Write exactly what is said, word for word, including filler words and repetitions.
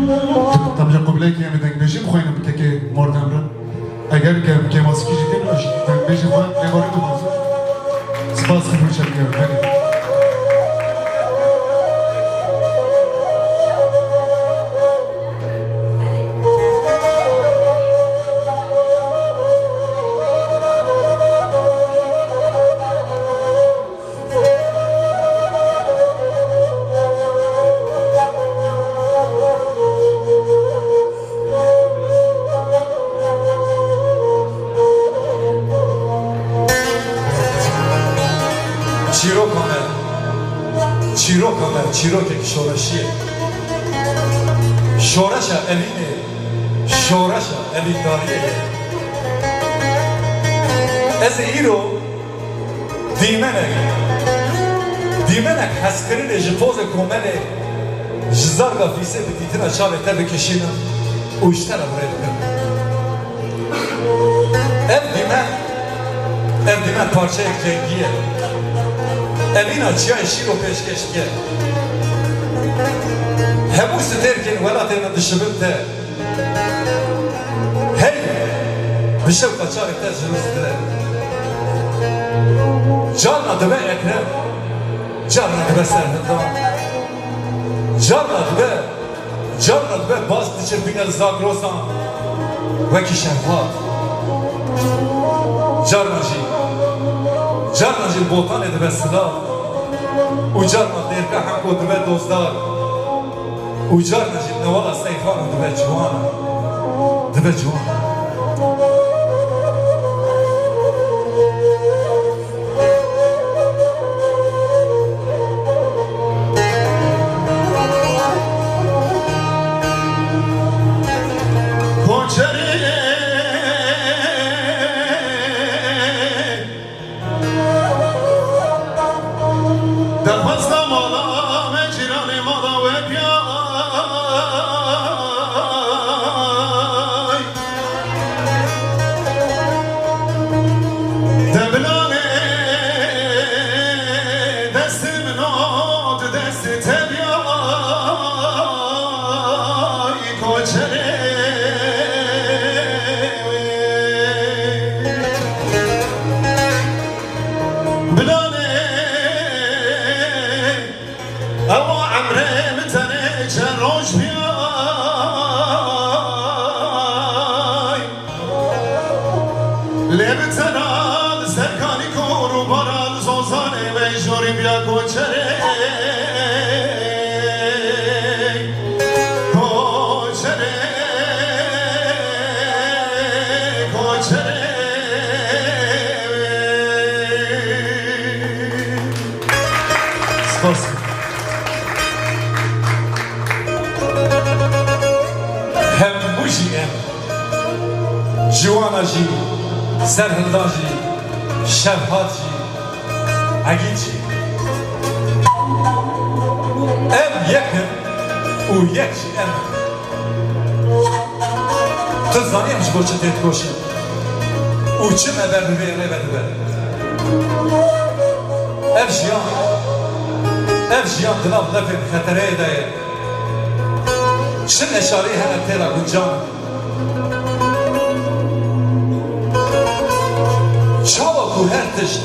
Em ji qublekê em ê dengbêjî bixwînin bi kekê Mordemre. Eger ke kêmasîkî jî tê, ji dengbêjî xwe lêborî bixwazin. Spas, xidmê çekê em berê. Çîroka me, çîroka me, çîrokek şoreşiyê. Şoreşa evînê, şoreşa evîndariyê ye. Ez ê îro dîmenek, dîmenek hezkirinê ji pozê komelê, ji zarga fîsê bi dîtina çavê te bikişînim û ji te re bi rê bikim. Ev dîmen, ev dîmen parçeyek cengî ye. Evîna çiyayê Şîro pêşkêş dike. Hemû stêrkên welatê me dişibin te. Hey! Bi şewqa çavê te ji min dide. Carna dibe Ekrem, carna dibe Serhildan. Carna dibe, carna dibe baz diçirpîne li Zagrosan wekî Şehbat. Carna jî, carna jî li Botanê dibe Silav. Û carna Dêrka Hemko dibe Dozdar. Û carna jî newala Seyxan dibe ciwan. Dibe ciwan. Koçerê Derxwesta mala me cîranê mala we piyay. De bilanê destê min o di destê te biyay koçerê. Bilanê ew emrê min tenê çend roj biyay. Lê min tena li ser kanîk û rûbara li zozanê me jorî biya koçerê. Koçerê, koçerê. Spas. Hemû jî em. Ciwana jî, Serhildan jî, Şevhat jî, Egîd jî. Em yek in û yek jî em in. Tu zanî em ji bo çi tê dikoşin û çi me ber bi vê rê ve dibe. Ev jiyan, ev jiyan di nav lefên xetereyê de ye. Çi neşarî hene tê de guncan in. Çawa ku her tişt